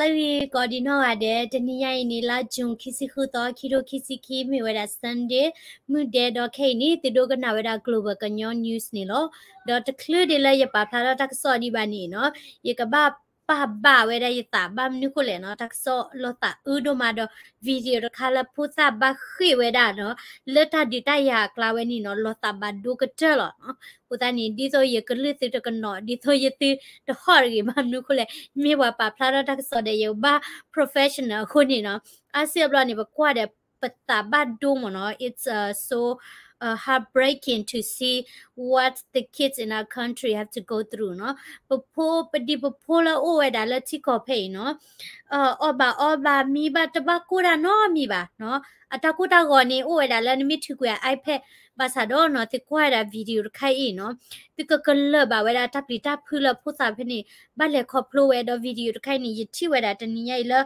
ဂ့ၤကိးဒံးနီၢ်ဂၤဒဲး, တနံၤညါအံၤန့ၣ် လါ June ခံဆံဃုသီ ခံထိခံဆံခံ မ့ၢ်ဝဲဒၣ် Sunday မုၢ်ဒဲး, ဒီးခဲအံၤန့ၣ် သုဒိကနၣ်ဝဲဒၣ် Global ကညီ News န့ၣ်လီၤ. ဒီးတချုးဒံးလၢယပာ်ဖျါထီၣ်တၢ်ကစီၣ်ဒံးဘၣ်န့ၣ်နီၤ, ယကဘၣ်ပာ်ဘၣ်ဝဲဒၣ်ယသး ဘၣ်မနုၤဃိလဲၣ်နီၤ, တၢ်ကစီၣ်လီၤသးအုးဒိၣ်မးဒီး video တခါလၢဖိသၣ်ဘၣ်ဃ့ၢ်ဝဲဒၣ်နီၤ, လၢတၢ်ဒုးတၢ်ယၤအကျါဝဲန့ၣ်နီၤ, လီၤသးဘၣ်ဒိကတၢၢ်လီၤနီၤ. အဃိသတးန့ၣ် ဒ်သိးယကလုၢ်သုတကနီၤ, ဒ်သိးယသုတဟီၣ်တဂ့ၤ ဘၣ်မနုၤဃိလဲၣ်, မ့ၢ်ပှၤပာ်ဖျါထီၣ်တၢ်ကစီၣ်ဒီး ယကဘၣ် professional အဃိန့ၣ်နီၤ, အါစုအါဘျီန့ၣ် ပကွၢ်ဒီး ပသးဘၣ်ဒိမ့ၢ်နီၤ, it's uh, so uh, heartbreaking to see what the kids in our country have to go through နီၤ. ပဖိ ပဒံပဖိလၢအိၣ်ဝဲဒၣ်လၢထံကီၢ်ဖဲအံၤနီၤ, အီၣ်ဘၣ်အီဘၣ်မံဘၣ် တဘၣ်ကိၢ်တၢ်နီတမံၤဘၣ်နီၤ. အတၢ်ကိၢ်တၢ်ဂီၤန့ၣ် အိၣ်ဝဲဒၣ်လၢနမ့ၢ်ထုးကွံာ် iPad ဘၣ်ဆၣ်ဒီးနီၤ, သုကွၢ်ဝဲဒၣ် video တခါအံၤနီၤ, သုကကလၢာ်ဘၣ်ဝဲဒၣ်တၢ်ပျံၤတၢ်ဖုးလၢဖိသၣ်ဖဲန့ၣ် ဘၣ်လဲၤခီဖျိဝဲဒီး video တခါအံၤန့ၣ် ယထံၣ်ဝဲဒၣ်တနံၤညါအံၤလၢ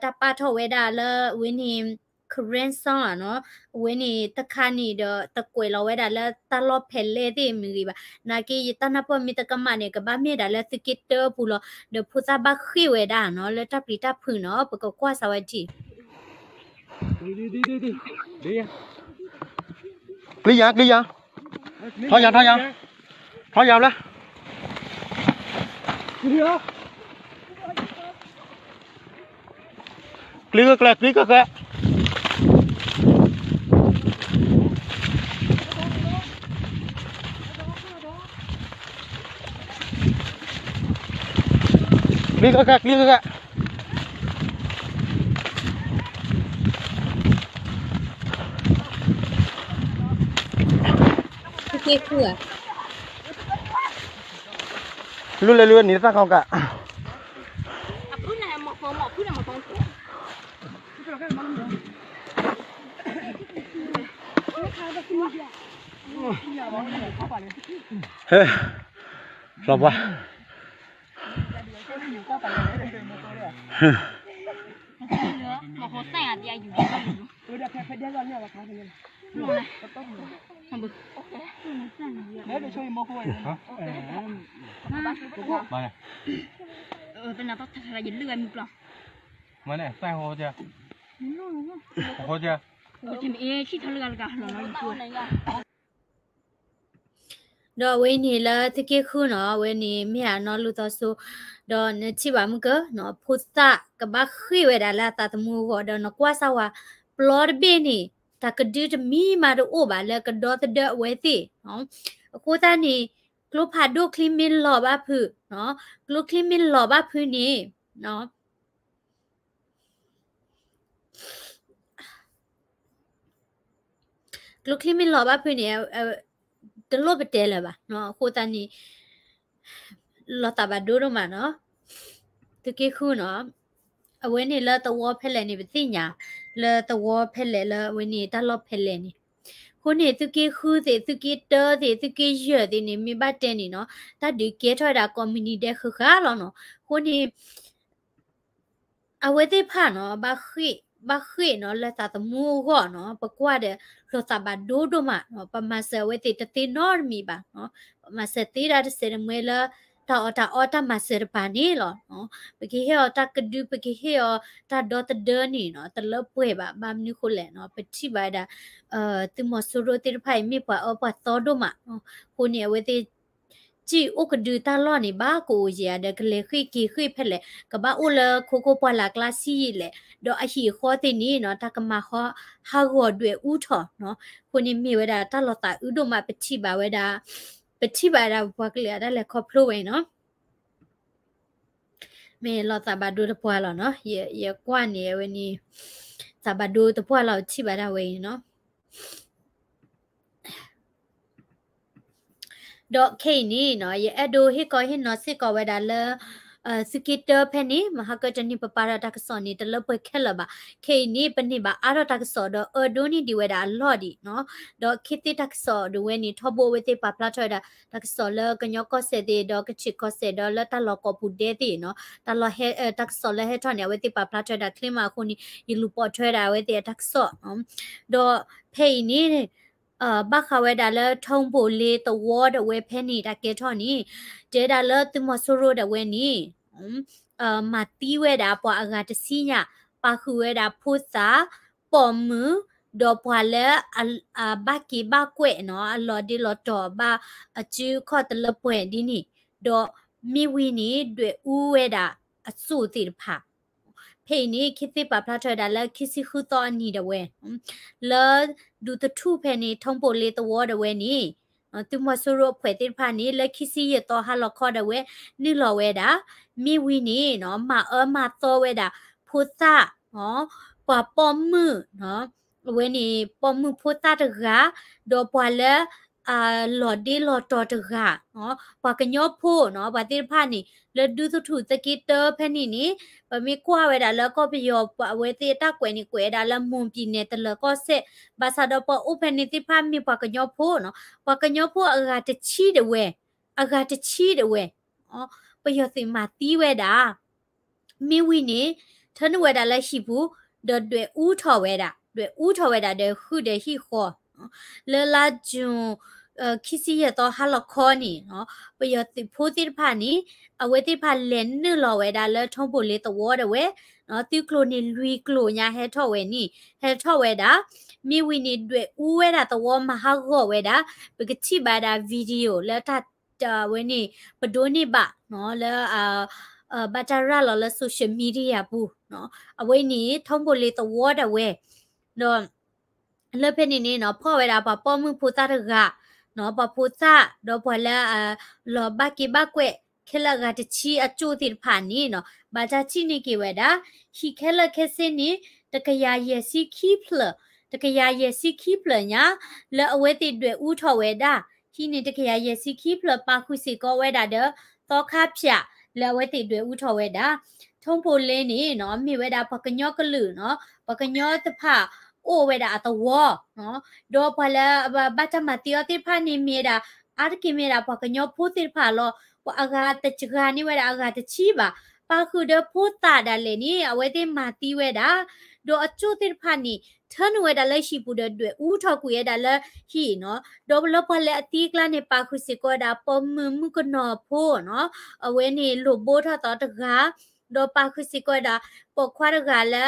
တၢ်ပာ်ထီၣ်ဝဲဒၣ်လၢအဝဲန့ၣ် Karen song လီၤနီၤ. အဝဲန့ၣ်တခါန့ၣ်ဒီး သကွဲးလီၤဝဲဒၣ်လၢတၢ်လီၢ်ဖဲလဲၣ်သ့ၣ်မ့ၢ်ဂ့ၤဘၣ်. နာ်က့ယတၢ်နၢ်ပၢၢ်မ့ၢ်တကမၣ်န့ၣ် ကဘၣ်မ့ၢ်ဒၣ်လၢသုးက့တၢပူၤလီၤ. ဒီးဖိသၣ်ဘၣ်ဃ့ၢ်ဝဲဒၣ်နီၤ လၢတၢ်ပျံၤတၢ်ဖုးနီၤ, ပကကွၢ်စးဝဲဒၣ် ကျံယၤ ကျံယၤ, ထီယၤ ထီယၤ, ထီယၤလၢ ကျံကကျဲ ကျံကကျဲ, ကျံကကျဲ ကျံကကျဲ. လုၢ်လဲၤလုၢ်န့ၣ်သၣ်ခီကး ဟဲ လီၤပှၤ မန့ၣ် သၣ်ဟိကဲ ဟိကဲ ဒီးအဝဲန့ၣ်လၢသုးက့ဃုနီၤ, အဝဲန့ၣ်မ့ၢ်အနီၢ်လူၢ်သီဆိ, ဒီးနထံၣ်ဘၣ်မုၢ်ကနီၤ, ဖိသၣ်ကဘၣ်ဃ့ၢ်ဝဲဒၣ်လၢအသးသမူအဂီၢ်, ဒီးနကွၢ်စၢ်ဝဲ ပျီတဘ့ၣ်န့ၣ် တၢ်ကဒုတမံၤမးတအိၣ်ဘၣ်လၢကဒီသဒၢအဝဲသ့ၣ်, အဃိသတးန့ၣ် ကျိဖးဒိၣ်ချံမ့ၢ်လီၤဘၣ်ဖုး, ကျိချံမ့ၢ်လီၤဘၣ်ဖုးန့ၣ် ကျိချံမ့ၢ်လီၤဘၣ်ဖုးန့ၣ် တလိၣ်ပတဲလၢၤဘၣ်, အဃိသတးန့ၣ် လီၤသးဘၣ်ဒိဒိၣ်မးနီၤ, သုးက့ဃုနီၤ, အဝဲန့ၣ်လၢသဝီဖဲလဲၣ်န့ၣ် ပသ့ၣ်ညါ လၢသဝီဖဲလဲၣ်လၢအဝဲန့ၣ်တၢ်လီၢ်ဖဲလဲၣ်န့ၣ်, အဃိန့ၣ် သုးက့ဃုသ့ၣ် သုးက့တၢသ့ၣ် သုးက့ယဲၢ်သ့ၣ်န့ၣ် မ့ၢ်ဘၣ်တဲန့ၣ်နီၤ, တၢ်ဒုးကဲထီၣ်ဝဲဒၣ်ကိးမုၢ်နံၤဒဲးဃၣ်ဃၣ်လီၤနီၤ, အဃိန့ၣ် အဝဲသ့ၣ်တဖၣ်နီၤ ဘၣ်ဃ့ၢ်နီၤ လၢသးသမူအဂီၢ်နီၤ ပကွၢ်ဒီး လီၤသးဘၣ်ဒိဒိၣ်မးနီၤ, ပမၤစၢၤအဝဲသ့ၣ်တသ့နီတမံၤဘၣ်နီၤ, ပမၤစၢၤသ့ဒၣ်တစဲးတမှဲလၢ တၢ်အီၣ်တၢ်အီတၢ်မၤစၢၤတပၤန့ၣ်လီၤ. ပကဟ့ၣ်အီၤတၢ်ကဒု ပကဟ့ၣ်အီၤတၢ်ဒီသဒၢန့ၣ်နီၤ တလၢပှဲၤဘၣ်, ဘၣ်မနုၤဃိလဲၣ်နီၤ ပထံၣ်ဘၣ်ဝဲဒၣ် သုးမီၤစိရိၤသ့ၣ်တဖၣ်အံၤ မ့ၢ်ပှၤအၢပှၤသီဒိၣ်မး, အဃိန့ၣ် အဝဲသ့ၣ် စံၣ်အိၣ်ကဒုတၢ်လီၢ်န့ၣ် ဘၣ်ကအိၣ်ယဲၢ်ဒီး ကလဲၤဃ့ၢ်က့ၤဃ့ၢ်ဖဲလဲၣ်, ကဘၣ်အိၣ်လၢခိခိၣ်ပှၢ်လၢ်ကျါဆံးယံာ်လဲၣ်, ဒီးအဟံၣ်အဃီသ့ၣ်န့ၣ်နီၤ တၢ်ကမၤဟးဂီၤဒွဲၣ်အူထီၣ်နီၤ, အဃိန့ၣ်မ့ၢ်ဝဲဒၣ်တၢ်လီၤသးအုးဒိၣ်မး ပထံၣ်ဘၣ်ဝဲဒၣ် ပထံၣ်ဘၣ်ဝဲဒၣ်ပပှၤကလုာ်အတၢ်လဲၤခီဖျိဝဲအံၤနီၤ မ့ၢ်လီၤသးဘၣ်ဒိတပှၢ်လီၤနီၤ, ယကွၢ်န့ၣ်အဝဲန့ၣ် သးဘၣ်ဒိတပှၢ်လီၤ ထံၣ်ဘၣ်ဒၣ်ဝဲအံၤနီၤ. ဒီးခဲအံၤန့ၣ်နီၤ ယအဲၣ်ဒိးဟ့ၣ်ခီဟ့ၣ်နီၤစ့ၢ်ကီးဝဲဒၣ်လၢ သုးက့တၢဖဲန့ၣ် မဟါကတနံၤပပာ်ထီၣ်တၢ်ကစီၣ်န့ၣ် တလၢပှဲၤခဲလၢာ်ဘၣ်. ခဲအံၤန့ၣ် ပန့ၢ်ဘၣ်အါထီၣ်တၢ်ကစီၣ်ဒီးအၢဒိၣ်န့ၢ်ဒံးဝဲဒၣ်အလီၢ်ဒံးနီၤ. ဒီးခ့သ့ၣ်တၢ်ကစီၣ်ဒၣ်ဝဲန့ၣ် ထီဘိအဝဲသ့ၣ်ပာ်ဖျါထီၣ်ဝဲဒၣ် တၢ်ကစီၣ်လၢကညီကီၢ်စဲၣ်သ့ၣ် ဒီးကချ့ၣ်ကီၢ်စဲၣ် ဒီးလၢတၢ်လီၢ်ကိးပူၤဒဲသ့ၣ်နီၤ, တၢ်လီၢ်ဟဲ တၢ်ကစီၣ်လၢဟဲထီၣ်န့ၣ် အဝဲသ့ၣ်ပာ်ဖျါထီၣ်ဝဲဒၣ်ချ့မးအဃိန့ၣ် ယလူၤပိာ်ထွဲဝဲဒၣ်အဝဲသ့ၣ်အတၢ်ကစီၣ်နီၤ. ဒီးဖဲအံၤန့ၣ် ဘၣ်ဃးဝဲဒၣ်လၢ ထီဘိၣ်လ့သဝီဒၣ်ဝဲဖဲန့ၣ် တၢ်ကဲထီၣ်န့ၣ် တဲဒၣ်လၢသုးမီၤစိရိၤဒၣ်ဝဲန့ၣ် မၤသံဝဲဒၣ်ပှၤအဂၤတဆံညါ, ပာ်ဃုာ်ဝဲဒၣ်ဖိသၣ်, ပိာ်မုၣ်, ဒီးပှၤလၢအဘၣ်က့ၤဘၣ်ကွဲးနီၤ, အလီၤဒ့လီၤတီၤဘၣ်အစုအခီၣ်တလၢပှဲၤဒ်န့ၣ်, ဒီးမ့ၢ်ဝံၤန့ၣ် ဒွဲၣ်အူဝဲဒၣ်အစိၣ်သ့ၣ်တဖၣ် ဖဲအံၤန့ၣ် ခံဆံဃုသီအနံၤဒၣ်ဝဲ, လၢဒူသထူၣ်ဖဲန့ၣ် ထီဘိၣ်လ့သဝီဒၣ်ဝဲန့ၣ်, သုးမီၤစိရိၤအဖှဲးသ့ၣ်တဖၣ်န့ၣ် လၢခံဆံယဲၢ်သီဟါလီၤခီဒၣ်ဝဲ နုာ်လီၤဝဲဒၣ်, မ့ၢ်ဝံၤန့ၣ်နီၤ မၤအၢမၤသီဝဲဒၣ် ဖိသၣ်, ပှၤပိာ်မုၣ်, အဝဲန့ၣ် ပိာ်မုၣ်ဖိသၣ်တဂၤ, ဒီးပှၤလၢ လီၤဒ့လီၤတီၤတဂၤ, ပှၤကညီဖိနီၤ ပှၤသ့ၣ်တဖၣ်န့ၣ် လၢဒူသထူၣ်သုးက့တၢဖဲန့ၣ်န့ၣ်, ပမ့ၢ်ကွၢ်ဝဲဒၣ်လၢကီၢ်ပယီၤ အဝဲသ့ၣ်အတၢ်ကွဲးန့ၣ် ကွဲးဝဲဒၣ်လၢ မွန်ပြည်နယ် တလၢၤကီၢ်စဲၣ်, ဘၣ်ဆၣ်ဒီးပှၤအိၣ်ဖဲန့ၣ်သ့ၣ်တဖၣ်မ့ၢ်ပှၤကညီဖိနီၤ, ပှၤကညီဖိအဂၤတဆံဒၣ်ဝဲ, အဂၤတဆံဒၣ်ဝဲ, ပယီၤသုးမၤသံဝဲဒၣ် မ့ၢ်ဝံၤန့ၣ် ထၢနုာ်ဝဲဒၣ်လၢဟံၣ်ပူၤ, ဒီးဒွဲၣ်အူထီၣ်ဝဲဒၣ်, ဒွဲၣ်အူထီၣ်ဝဲဒၣ်ဒီးဃုာ်ဒီးဟံၣ်ဃီ, လၢလါယူၤ ခံဆံယဲၢ်သီဟါလီၤခီန့ၣ်, ပယီၤသုးဖိသ့ၣ်တဖၣ်န့ၣ် အဝဲသ့ၣ်တဖၣ်လဲၤနုာ်လီၤဝဲဒၣ်လၢထီဘိၣ်လ့သဝီဒၣ်ဝဲ, သုးကျိၤန့ၣ်လွံၢ်ကျိၤညါဟဲထီၣ်ဝဲန့ၣ်, ဟဲထီၣ်ဝဲဒၣ်, မ့ၢ်ဝံၤန့ၣ် ဒွဲၣ်အူဝဲဒၣ်သဝီမၤဟးဂီၤဝဲဒၣ်, ပကထံၣ်ဘၣ်ဒၣ် video လၢတၢ် ဝဲန့ၣ် ပဒိးန့ၢ်ဘၣ်နီၤ လၢ ဘၣ်တၢ်ရၤလီၤလၢ social media ပူၤ, အဝဲန့ၣ် ထီဘိၣ်လ့သဝီဒၣ်ဝဲ, ဒီး လၢဖဲန့ၣ်န့ၣ်နီၤ ဖီၣ်ဝဲဒၣ်ပှၤပိာ်မုၣ်ဖိသၣ်တဂၤ, ပှၤဖိသၣ် ဒီးပှၤလၢ လီၤဘၣ်က့ၤဘၣ်ကွဲး ခဲလၢာ်အဂၤတဆံအကၠိၣ်သ့ၣ်တဖၣ်န့ၣ်နီၤ ဘၣ်တၢ်ထံၣ်န့ၢ်က့ၤဝဲဒၣ်, ဟံၣ်ခဲလၢာ်ခဲဆ့န့ၣ် တကယၤယဲၢ်ဆံခံဖျၢၣ်, တကယၤယဲၢ်ဆံခံဖျၢၣ်ညါ လၢအဝဲသ့ၣ်ဒွဲၣ်အူထီၣ်ဝဲဒၣ်, ဟံၣ်န့ၣ်တကယၤယဲၢ်ဆံခံဖျၢၣ် ပာ်ဃုာ်စ့ၢ်ကီးဝဲဒၣ်ဒီး သီခါဖၠး လၢအဝဲသ့ၣ်ဒွဲၣ်အူထီၣ်ဝဲဒၣ်, ထီဘိၣ်လ့န့ၣ်နီၤ မ့ၢ်ဝဲဒၣ်ပှၤကညီကလုာ်နီၤ ပှၤကညီတဖၣ်အိၣ်ဝဲဒၣ်အသဝီ, ဒီးပှၤလၢ ဘၣ်တၢ်မၤသံအီၤသ့ၣ်တဖၣ်န့ၣ်မ့ၢ်ဝဲဒၣ် အါတက့ၢ်မ့ၢ်ဝဲဒၣ်ပှၤကညီဖိသ့ၣ်တဖၣ်လီၤ, ပှၤအဂၤတစှၤန့ၢ်ဝဲဒၣ်အဂၤတဆံဘၣ်, ပာ်ဃုာ်ဒီးဖိသၣ်ဒၣ်လဲာ်န့ၣ် အဝဲသ့ၣ်မၤသံဝဲဒၣ်, ဒီးအကၠိၣ်သ့ၣ်တဖၣ်န့ၣ် ထၢနုာ်ဝဲဒၣ်လၢဟံၣ်ပူၤဒီးဒွဲၣ်အူထီၣ်ကွံာ်ဝဲဒၣ်လၢဟံၣ်နီၤ, ဒီးလၢပှၤလၢအသံအကျါန့ၣ် ပာ်ဃုာ်စ့ၢ်ကီးဝဲဒၣ် ပိာ်မုၣ်မုၣ်ကနီၤဖိနီၤ, အဝဲန့ၣ်လိၣ်ဘိထီၣ်သီတဂၤ, ဒီးပာ်ဃုာ်စ့ၢ်ကီးဝဲဒၣ် ပိာ်ခွါတဂၤလၢ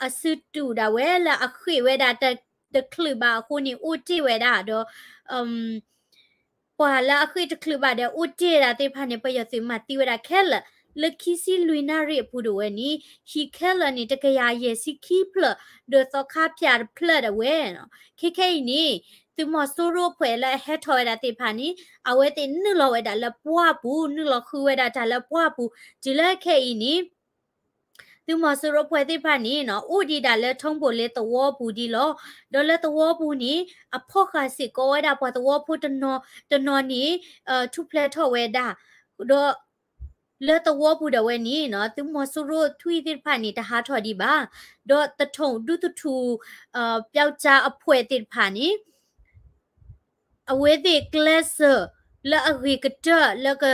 အစုတူာ်ဒၣ်ဝဲလၢအဃ့ၢ်ဝဲဒၣ်တချုးဘၣ်အဃိန့ၣ် အိၣ်တ့ၢ်ဝဲဒၣ်ဒီး ပှၤလၢအဃ့ၢ်တချုးဘၣ်ဒီးအိၣ်တ့ၢ်ဝဲဒၣ်သ့ၣ်တဖၣ်န့ၣ် ပယီၤသုးမၤသံဝဲဒၣ်ခဲလၢာ်, လၢခံဆံလွံၢ်နၣ်ရံၣ်အပူၤဒၣ်ဝဲန့ၣ် ဟံၣ်ခဲလၢာ်န့ၣ် တကယၤယဲၢ်ဆံခံဖျၢၣ် ဒီးသီခါဖၠးတဖျၢၣ်ဒၣ်ဝဲ, ခဲခဲအံၤန့ၣ် သုးမီၤစိရိၤအဖှဲးလၢအဟဲထီၣ်ဝဲဒၣ်သ့ၣ်တဖၣ်န့ၣ် အဝဲသ့ၣ်နုာ်လီၤဝဲဒၣ်လၢပှၢ်ပူၤ, နုာ်လီၤဃုဝဲဒၣ်တၢ်လၢပှၢ်ပူၤ, တုၤလၢခဲအံၤန့ၣ် သုးမီၤစိရိၤအဖှဲးသ့ၣ်တဖၣ်န့ၣ်နီၤ အိၣ်ဒံးဒၣ်လၢထီဘိၣ်လ့သဝီပူၤဒံးလီၤ. ဒီးလၢသဝီပူၤန့ၣ် အဖီၣ်ဃာ်စ့ၢ်ကီးဝဲဒၣ်ပှၤသဝီဖိတနီၤတနီၤန့ၣ် ထူၣ်ဖျဲးထီၣ်ဝဲဒၣ်, ဒီး လၢသဝီပူၤဒၣ်ဝဲန့ၣ်နီၤ သုးမီၤစိရိၤထွံၣ်သ့ၣ်တဖၣ်န့ၣ် တဟးထီၣ်ဒံးဘၣ်. ဒီးသထိၣ်ဒူသထူၣ် ပျောက်ကျားအဖှဲးသ့ၣ်တဖၣ်န့ၣ် အဝဲသ့ၣ်ကျဲးစၢးလၢအဂ့ၤကတၢၢ်လၢက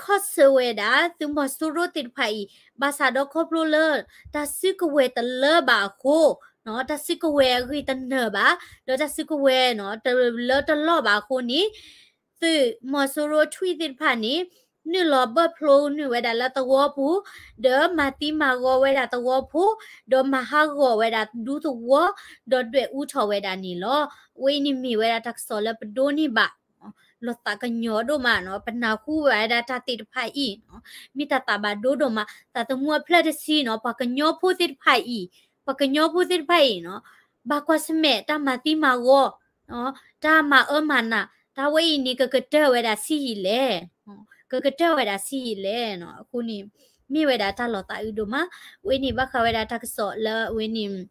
ခီၣ်ဆၢဝဲဒၣ် သုးမီၤစိရိၤသ့ၣ်တဖၣ်အံၤ ဘၣ်ဆၣ်ဒီးခီဖျိလၢ တၢ်စုကဝဲၤတလၢဘၣ်အဃိ, တၢ်စုကဝဲၤအဂ့ၢ်တနၢၤဘၣ်, ဒီးတၢ်စုကဝဲၤ တလၢတလီၢ်ဘၣ်အဃိန့ၣ် သုးမီၤစိရိၤထွံၣ်သ့ၣ်တဖၣ်န့ၣ် နုာ်လီၤဘၢၣ်ဖျိနုာ်ဝဲဒၣ်လၢသဝီပူၤ, ဒီးမၤသံမၤဂီၤဝဲဒၣ်သဝီဖိ, ဒီးမၤဟးဂီၤဝဲဒၣ်ဒူသဝီ, ဒီးဒွဲၣ်အူထီၣ်ဝဲဒၣ်န့ၣ်လီၤ. အဝဲအံၤန့ၣ်မ့ၢ်ဝဲဒၣ်တၢ်ကစီၣ်လၢပဒိးန့ၢ်ဘၣ် လီၤသးကညီၤဒိၣ်မးနီၤ, ပနၢ်ဟူဝဲဒၣ်တၢ်သ့ၣ်တဖၣ်အံၤ, မ့ၢ်တၢ်သးဘၣ်ဒိဒိၣ်မး, သးသမူအဖျၢၣ်တဆံနီၤ, ပှၤကညီဖိသ့ၣ်တဖၣ်အံၤ, ပှၤကညီဖိသ့ၣ်တဖၣ်အံၤနီၤ, ဘၣ်ကွၢ်ဆၢၣ်မဲာ်တၢ်မၤသံမၤဂီၤ, တၢ်မၤအၢမၤနး, တၢ်ဝဲအံၤန့ၣ် ကကတၢၢ်ဝဲဒၣ်ဆံးယံာ်လဲၣ်, ကကတၢၢ်ဝဲဒၣ်ဆံးယံာ်လဲၣ်နီၤ, အဃိန့ၣ် မ့ၢ်ဝဲဒၣ်တၢ်လီၤသးအုးဒိၣ်မး, အဝဲန့ၣ်ဘၣ်ဃးဝဲဒၣ်တၢ်ကစီၣ်လၢအဝဲန့ၣ်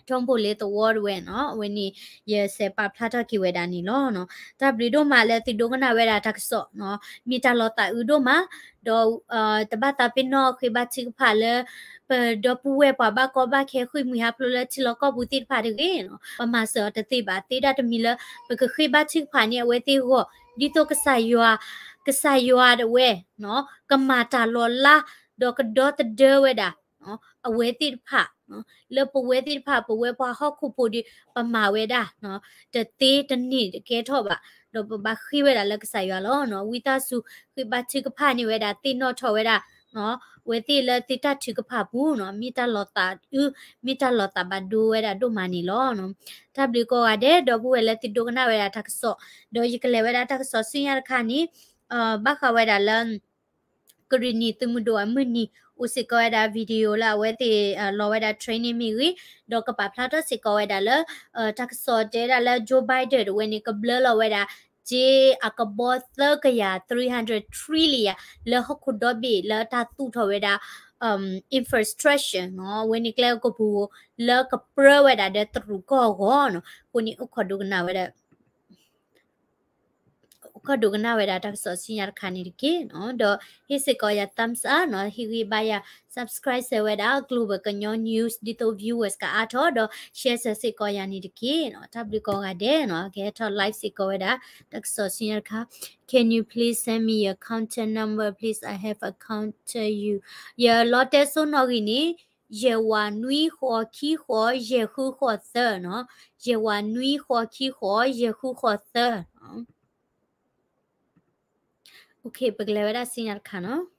ထီဘိၣ်လ့သဝီတဝဲနီၤ, အဝဲန့ၣ် ယဆဲးပာ်ဖျါထီၣ်က့ၤဝဲဒၣ်န့ၣ်လီၤ. တၢ်ဘျုးဒိၣ်မးလၢသုဒိကနၣ်ဝဲဒၣ်တၢ်ကစီၣ်နီၤ, မ့ၢ်တၢ်လီၤသးအုးဒိၣ်မး, ဒီး တဘၣ်သးပ့ၤနီၣ်ဃ့ဘါထုကဖၣ်လၢ ပဒီပုၢ်ဝဲၢ်ပှၤဘၣ်ကီဘၣ်ခဲ ဃ့ၢ်မှံဟးဖျိးလၢထံလီၢ်ကီၢ်ပူၤသ့ၣ်တဖၣ်တဂ့ၤနီၤ, ပမၤစၢၤအီၤတသ့ဘၣ်, သ့ဒၣ်တမံၤလၢ ပကဃ့ဘါထုကဖၣ်န့ၣ် အဝဲသ့ၣ်အဂီၢ်, ဒ်သိးကစၢ်ယွၤ, ကစၢ်ယွၤတဝဲနီၤ, ကမၤတၢ်လီၤလး, ဒီးကဒီသဒၢဝဲဒၣ် အဝဲသ့ၣ်တဖၣ်, လၢပဝဲသ့ၣ်တဖၣ် ပဝဲပှၤဟီၣ်ခိၣ်ဖိဒီး ပမၤဝဲဒၣ် တသ့တန့ၢ်တကဲထီၣ်ဘၣ်, ဒီးပဘၣ်ဃ့ဝဲဒၣ်လၢကစၢ်ယွၤလီၤ. ဝံသးစူၤ ဃ့ဘါထုကဖၣ်န့ၢ်ဝဲဒၣ် သ့ၣ်နီၣ်ထီၣ်ဝဲဒၣ် အဝဲသ့ၣ်လၢသုတၢ်ထုကဖၣ်ပူၤနီၤ မ့ၢ်တၢ်လီၤသးအုး မ့ၢ်တၢ်လီၤသးဘၣ်ဒိဝဲဒၣ်ဒိၣ်မးန့ၣ်လီၤ. တၢ်ဘျုးကိးဂၤဒဲး ဒီပုၢ်ဝဲၢ်လၢသုဒိကနၣ်ဝဲဒၣ်တၢ်ကစီၣ် ဒီးယကလဲၤဝဲဒၣ်တၢ်ကစီၣ်ဆူညါတခါန့ၣ် ဘၣ်ဃးဝဲဒၣ်လၢ ကရံၣ်နံၤသုးမုၢ်ဒိၣ်အမုၢ်နံၤ အိၣ်စ့ၢ်ကီးဝဲဒၣ် video လၢအဝဲသ့ၣ်လီၤဝဲဒၣ် training မ့ၢ်ဂ့ၤ ဒီးကပာ်ဖျါထီၣ်စ့ၢ်ကီးဝဲဒၣ်လၢ တၢ်ကစီၣ်တဲဒၣ်လၢ Joe Biden တဝဲန့ၣ် ကဘျၢလီၤဝဲဒၣ် က့အကဘီသၢကယၤ three hundred trillion လၢဟီၣ်ခိၣ်ဒီဘ့ၣ်လၢတၢ်သူၣ်ထီၣ်ဝဲဒၣ် infrastructure နီၤ အဝဲန့ၣ်ကျဲကပူၤ လၢကပြၢဝဲဒၣ်ဒီးတရူးကီၢ်အဂီၢ်နီၤ အဃိန့ၣ်အိၣ်ခိးဒိကနၣ်ဝဲဒၣ် အိၣ်ခိးဒိကနၣ်ဝဲဒၣ်တၢ်ကစီၣ်ဆူညါတခါန့ၣ်တက့ၢ်နီၤ ဒီးဟ့ၣ်စ့ၢ်ကီးယၤ thumbs up နီၤ ဟ့ၣ်ဂံၢ်ဘါယၤ subscribe စၢၤဝဲဒၣ် Global ကညီ news ဒ်သိး viewers ကအါထီၣ်ဒီး share စၢၤစ့ၢ်ကီးယၤန့ၣ်တက့ၢ်နီၤ တၢ်ဘျုးကိးဂၤဒဲးနီၤ ကဟဲထီၣ် live စ့ၢ်ကီးဝဲဒၣ် တၢ်ကစီၣ်ဆူညါတခါ Can you please send me your contact number please I have a contact you ယလီတဲစိနီၣ်ဂံၢ်န့ၣ် ယဲၢ်ဝးနွံဃိးခံဃိးယဲၢ်ဃုဃိးသၢနီၤ ယဲၢ်ဝးနွံဃိးခံဃိးယဲၢ်ဃုဃိးသၢ ပကလဲၤဝဲဒၣ်ဆူညါတခါနီၤ